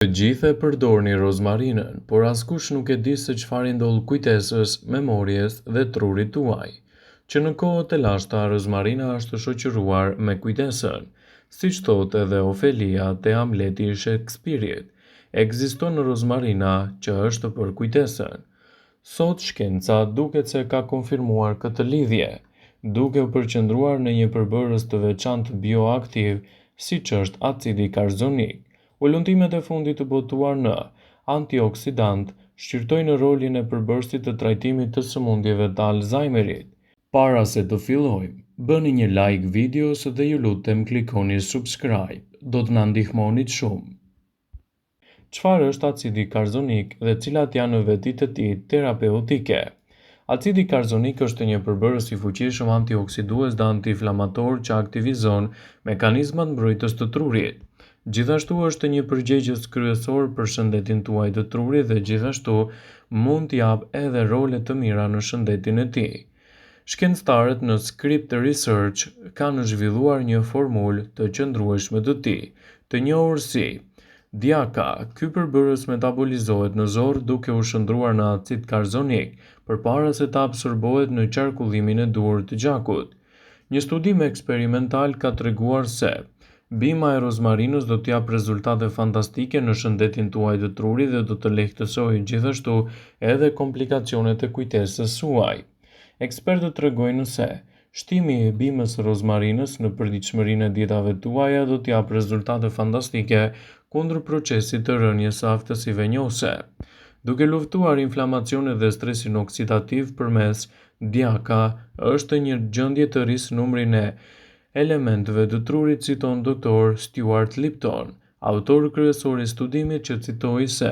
Të gjithë e përdorni rozmarinën, por askush nuk e di se çfarë i ndodh kujtesës, memories dhe trurit tuaj. Që në kohët e lashta rozmarina është shoqëruar me kujtesën. Siç thotë edhe Ofelia te Hamleti i Shekspirit, ekziston rozmarina që është për kujtesën. Sot shkenca duket se ka konfirmuar këtë lidhje, duke u përqendruar në një përbërës të veçantë bioaktiv, siç është acidi karzonik. Hulumtimet e fundit të botuar në Antioxidant shqyrtojnë rolin e përbërësit të trajtimit të sëmundjeve të Alzheimerit. Para se të fillojmë, bëni një like videos dhe ju lutem klikoni subscribe, do të na ndihmonit shumë. Çfarë është acidi karzonik dhe cilat janë vetitë e tij terapeutike? Acidi karzonik është një përbërës i fuqishëm antioksidues dhe antiinflamator që aktivizon mekanizmat mbrojtës të trurit. Gjithashtu është një përgjegjës kryesor për shëndetin tuaj të trurit dhe gjithashtu mund të japë edhe role të mira në shëndetin e tij. Shkencëtarët në Scripps Research kanë zhvilluar një formulë të qëndrueshme të tij, të njohur si DIACA. Ky përbërës metabolizohet në zorrë duke u shndërruar në acid karzonik, përpara se të absorbohet në qarkullimin e duhur të gjakut. Një studim eksperimental ka treguar se bima e rozmarinës do të japë rezultate fantastike në shëndetin tuaj të trurit dhe do të lehtësojë gjithashtu edhe komplikacionet e kujtesës suaj. Ekspertët tregojnë se shtimi i bimës së rozmarinës në përditshmërinë e dietave tuaja do të japë rezultate fantastike kundër procesit të rënies së aftësive njohëse. Duke luftuar inflamacionet dhe stresin oksidativ përmes DIACA është në gjendje të rrisë numrin e elementëve të trurit, citon Dr. Stuart Lipton, autor kryesor i studimit që citoi se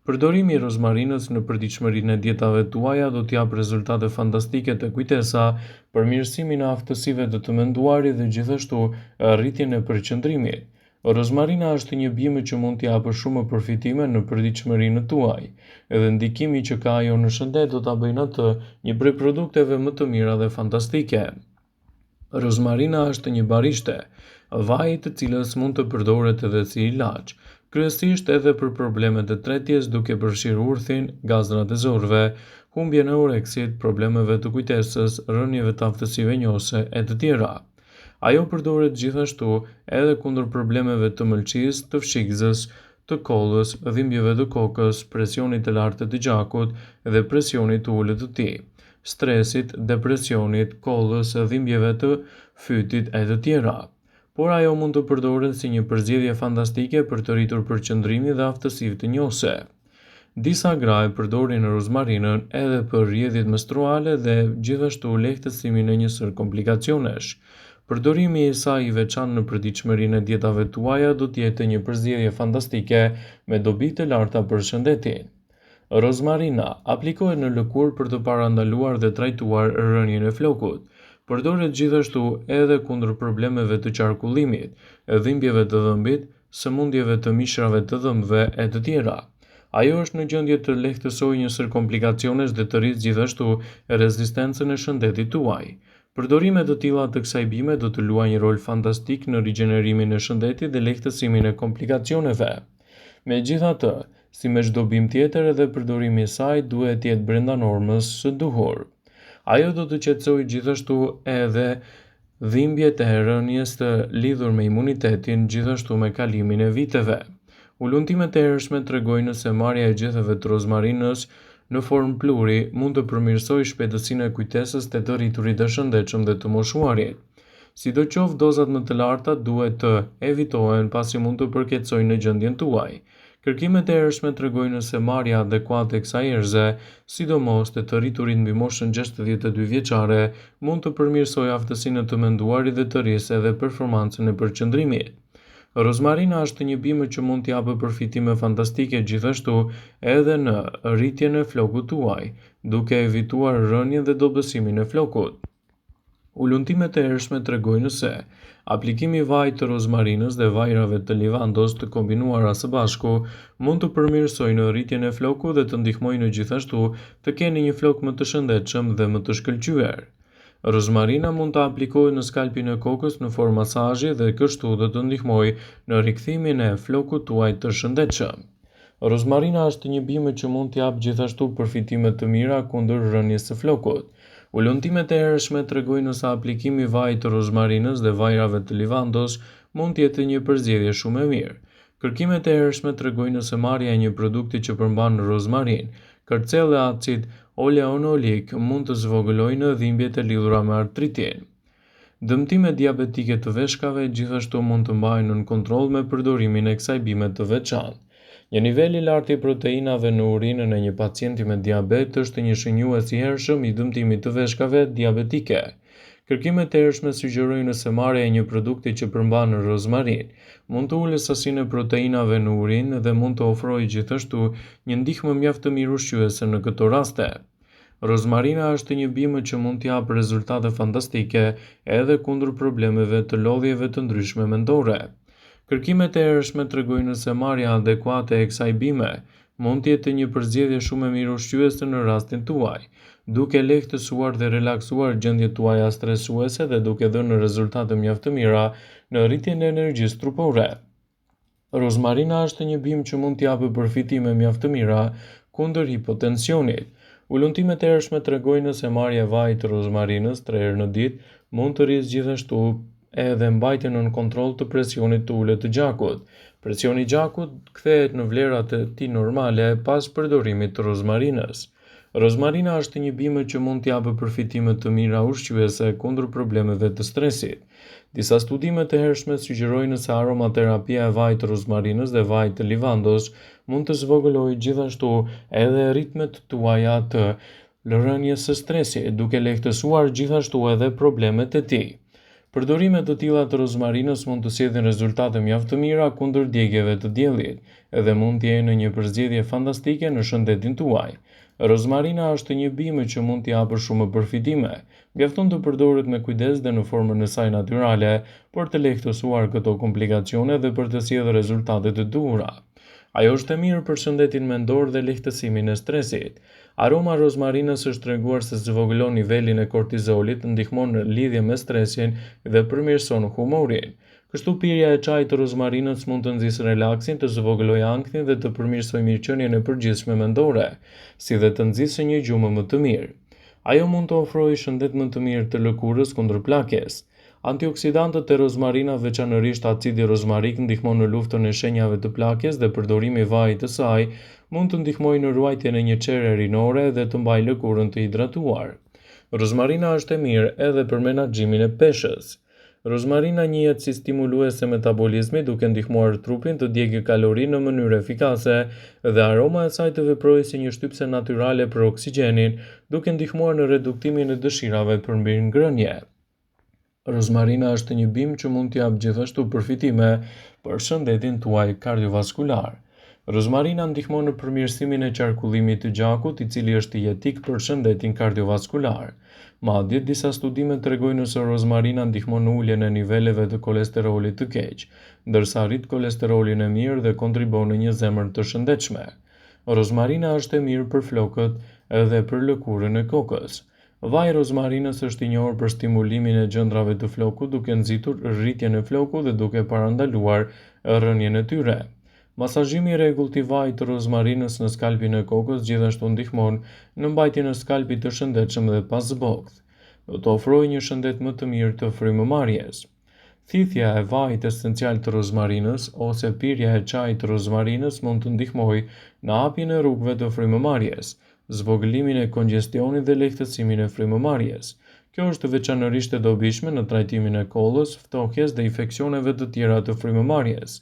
përdorimi i rozmarinës në përditshmërinë e dietave tuaja do të japë rezultate fantastike te kujtesa, përmirësimin e aftësive të të menduarit dhe gjithashtu rritjen e përqendrimit. Rozmarina është një bimë që mund të japë shumë përfitime në përditshmërinë tuaj, edhe ndikimi që ka ajo në shëndet do ta bëjnë atë një prej produkteve më të mira dhe fantastike. Rozmarina është një barishte, vaji i të cilës mund të përdoret edhe si ilaç, kryesisht edhe për problemet e tretjes duke përfshirë urthin, gazrat e zorrëve, humbjen e oreksit, problemeve të kujtesës, rënieve të aftësive njohëse e të tjera. Ajo përdoret gjithashtu edhe kundër problemeve të mëlçisë, të fshikëzës, të kollës, dhimbjeve të kokës, presionit të lartë të gjakut dhe presionit të ulët të tij, stresit, depresionit, kollës, dhimbjeve të fytit e të tjera. Por ajo mund të përdoret si një përzgjedhje fantastike për të rritur përqendrimin dhe aftësitë njohëse. Disa gra e përdorin rozmarinën edhe për rrjedhjet menstruale dhe gjithashtu lehtësimin e një sërë komplikacionesh. Përdorimi i saj i veçantë në përditshmërinë e dietave tuaja do të jetë një përzgjedhje fantastike me dobi të larta për shëndetin. Rozmarina aplikohet në lëkurë për të parandaluar dhe trajtuar rënien e flokut. Përdoret gjithashtu edhe kundër problemeve të qarkullimit, dhimbjeve të dhëmbit, sëmundjeve të mishrave të dhëmbëve e të tjera. Ajo është në gjendje të lehtësojë një sërë komplikacionesh dhe të rrisë gjithashtu rezistencën e shëndetit tuaj. Përdorime të tilla të kësaj bime do të luajnë një rol fantastik në rigjenerimin e shëndetit dhe lehtësimin e komplikacioneve. Megjithatë, si me çdo bimë tjetër edhe përdorimi i saj duhet të jetë brenda normës së duhur. Ajo do të qetësojë gjithashtu edhe Dhimbjet e rënies të lidhur me imunitetin gjithashtu me kalimin e viteve. Hulumtimet e hershme tregojnë se marrja e gjetheve të rozmarinës në formë pluhuri mund të përmirësojë shpejtësinë e kujtesës te të rriturit e shëndetshëm dhe të moshuarit. Sidoqoftë, dozat më të larta duhet të evitohen pasi mund të përkeqësojnë gjendjen tuaj. Kërkimet e hershme tregojnë se marrja adekuate e kësaj erëze, sidomos te të rriturit mbi moshën 62 vjeçare, mund të përmirësojë aftësinë e të menduarit dhe të rrisë edhe performancën e përqendrimit. Rozmarina është një bimë që mund të japë përfitime fantastike gjithashtu edhe në rritjen e flokut tuaj, duke evituar rënien dhe dobësimin e flokut. Hulumtimet e hershme tregojnë se aplikimi i vajit të rozmarinës dhe vajrave të livandos të kombinuara së bashku mund të përmirësojnë rritjen e flokut dhe të ndihmojnë gjithashtu të keni një flok më të shëndetshëm dhe më të shkëlqyer. Rozmarina mund të aplikohet në skalpin e kokës në formë masazhi dhe kështu do të ndihmojë në rikthimin e flokut tuaj të shëndetshëm. Rozmarina është një bimë që mund të japë gjithashtu përfitime të mira kundër rënies së flokut. Hulumtimet e hershme tregojnë se aplikimi i vajit të rozmarinës dhe vajrave të livandos mund të jetë një përzgjedhje shumë e mirë. Kërkimet e hershme tregojnë se marrja e një produkti që përmban rozmarinë, kërcell e acid oleanolik mund të zvogëlojnë dhimbjet e lidhura me artritin. Dëmtimet diabetike të veshkave gjithashtu mund të mbahen nën kontroll me përdorimin e kësaj bime të veçantë. Një nivel i lartë i proteinave në urinën e një pacienti me diabet është një shënjues i hershëm i dëmtimit të veshkave diabetike. Kërkimet e hershme sugjerojnë se marrja e një produkti që përmban rozmarinë mund të ulë sasinë e proteinave në urinë dhe mund të ofrojë gjithashtu një ndihmë mjaft të mirë ushqyese në këto raste. Rozmarina është një bimë që mund të japë rezultate fantastike edhe kundër problemeve të lodhjeve të ndryshme mendore. Kërkimet e hershme tregojnë se marrja adekuate e kësaj bime mund të jetë një përzgjedhje shumë e mirë ushqyese në rastin tuaj, duke lehtësuar dhe relaksuar gjendjet tuaja stresuese dhe duke dhënë rezultate mjaft të mira në rritjen e energjisë trupore. Rozmarina është një bimë që mund të japë përfitime mjaft të mira kundër hipotensionit. Hulumtimet e hershme tregojnë se marrja e vajit të rozmarinës 3 herë në ditë mund të rrisë gjithashtu edhe mbajtjen nën kontroll të presionit të ulët të gjakut. Presioni i gjakut kthehet në vlerat e tij normale pas përdorimit të rozmarinës. Rozmarina është një bimë që mund të japë përfitime të mira ushqyese kundër problemeve të stresit. Disa studime të hershme sugjerojnë se aromaterapia e vajit të rozmarinës dhe vajit të livandos mund të zvogëlojë gjithashtu edhe ritmet tuaja të rënies së stresit, duke lehtësuar gjithashtu edhe problemet e tij. Përdorime të tilla të rozmarinës mund të sjellin rezultate mjaft të mira kundër djegieve të diellit dhe mund të jenë një përzgjedhje fantastike në shëndetin tuaj. Rozmarina është një bimë që mund të japë shumë përfitime. Mjafton të përdoret me kujdes dhe në formën e saj natyrale për të lehtësuar këto komplikacione dhe për të sjellë rezultate të duhura. Ajo është e mirë për shëndetin mendor dhe lehtësimin e stresit. Aroma e rozmarinës është treguar se zvogëlon nivelin e kortizolit, ndihmon në lidhje me stresin dhe përmirëson humorin. Kështu pirja e çajit të rozmarinës mund të nxisë relaksin, të zvogëlojë ankthin dhe të përmirësojë mirëqenien e përgjithshme mendore, si dhe të nxisë një gjumë më të mirë. Ajo mund të ofrojë shëndet më të mirë të lëkurës kundër plakjes. Antioksidantët e rozmarina, veçanërisht acidi rozmarik, ndihmon në luftën e shenjave të plakjes dhe përdorimi i vajit të saj mund të ndihmojë në ruajtjen e një çehre rinore dhe të mbajë lëkurën të hidratuar. Rozmarina është e mirë edhe për menaxhimin e peshës. Rozmarina njihet si stimuluese metabolizmi duke ndihmuar trupin të djegë kalori në mënyrë efikase dhe aroma e saj të veprojë si një shtypëse natyrale për oksigjenin, duke ndihmuar në reduktimin e dëshirave për mbingrënie. Rozmarina është një bimë që mund të japë gjithashtu përfitime për shëndetin tuaj kardiovaskular. Rozmarina ndihmon në përmirësimin e qarkullimit të gjakut, i cili është jetik për shëndetin kardiovaskular. Madje, disa studime tregojnë se rozmarina ndihmon në uljen e niveleve të kolesterolit të keq, ndërsa rrit kolesterolin e mirë dhe kontribuon në një zemër të shëndetshme. Rozmarina është e mirë për flokët dhe për lëkurën e kokës. Vaji i rozmarinës është i njohur për stimulimin e gjëndrave të flokut duke nxitur rritjen e flokut dhe duke parandaluar rënien e tyre. Masazhimi i rregullt i vajit të rozmarinës në skalpin e kokës gjithashtu ndihmon në mbajtjen e skalpit të shëndetshëm dhe pa zbokth. Do të ofrojë një shëndet më të mirë të frymëmarrjes. Thithja e vajit esencial të rozmarinës ose pirja e çajit të rozmarinës mund të ndihmojë në hapjen e rrugëve të frymëmarrjes, zvogëlimin e kongjestionit dhe lehtësimin e frymëmarrjes. Kjo është veçanërisht e dobishme në trajtimin e kollës, ftohjes dhe infeksioneve të tjera të frymëmarrjes.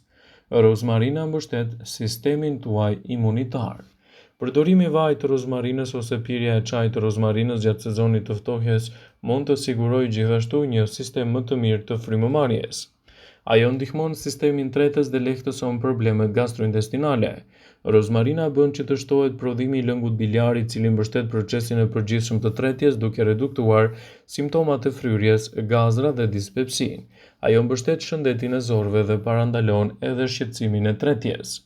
Rozmarina mbështet sistemin tuaj imunitar. Përdorimi i vajit të rozmarinës ose pirja e çajit të rozmarinës gjatë sezonit të ftohjes mund të sigurojë gjithashtu një sistem më të mirë të frymëmarrjes. Ajo ndihmon sistemin tretës dhe lehtëson problemet gastrointestinale. Rozmarina bën që të shtohet prodhimi i lëngut biliar i cili mbështet procesin e përgjithshëm të tretjes duke reduktuar simptomat e fryrjes, gazrat dhe dispepsinë. Ajo mbështet shëndetin e zorrëve dhe parandalon edhe shqetësimin e tretjes.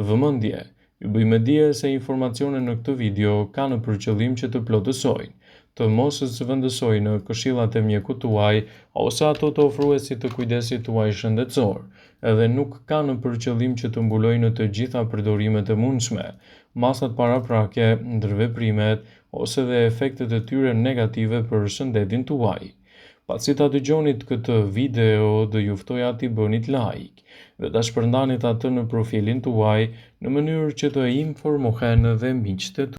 Vëmendje! Ju bëj me dije se informacionet në këtë video kanë për qëllim që të plotësojnë. të mos zëvendësojnë këshillat e mjekut tuaj ose ato të ofruesit të kujdesit tuaj shëndetësor dhe nuk kanë për qëllim që të mbulojnë të gjitha përdorimet e mundshme, masat paraprake, ndërveprimet ose dhe efektet e tyre negative për shëndetin tuaj. Pasi ta dëgjonit këtë video, do ju ftoja t'i bënit like dhe ta shpërndanit atë në profilin tuaj në mënyrë që të informohen dhe miqtë tuaj.